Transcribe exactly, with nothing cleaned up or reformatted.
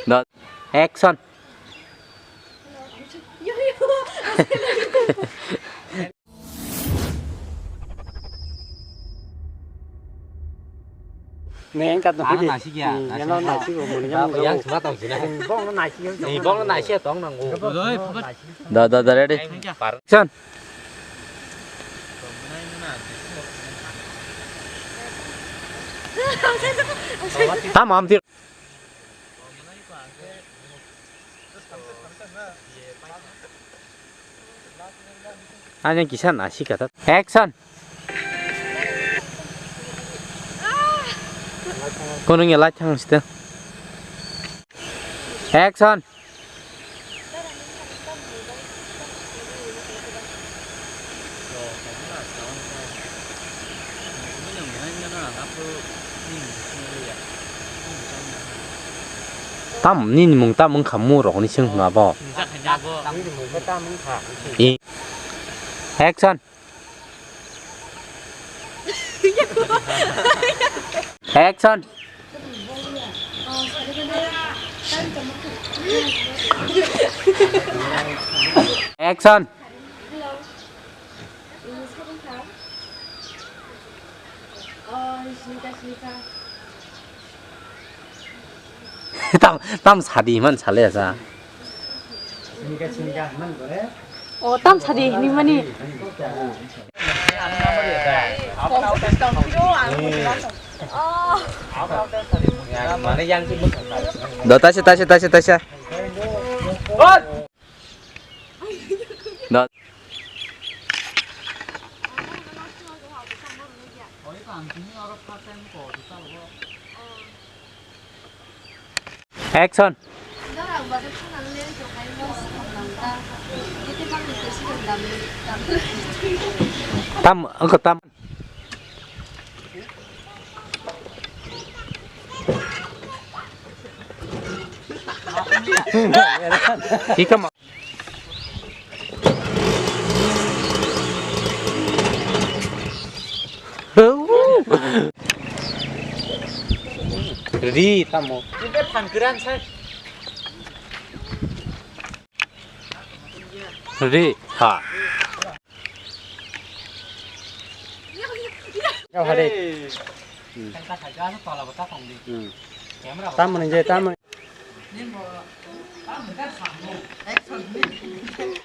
Dot. Action. Neng kat nang. Naisik ya. Yang naisik ko mun yang. Yang cuma tahu sih. Bong naisik. Ni bong naisik tong nang. Da da da ready. Action. Tamam tir. Ani kisa naisik kata. Action. Kono ya light thang sita. Action. Tam nini mung tam wngkha mu rok ni sing hwnba bo. Action. Action. Action. Tam tam sadi man sale sa. O tam sadi ni mani. Do taisa taisa taisa taisa. Do. Action. Tam, ako tam. Ika ma. Ri tamo. Ibe thangkran sai. Ri ha. Kau hari. Hmm. Tamo ni je tamo.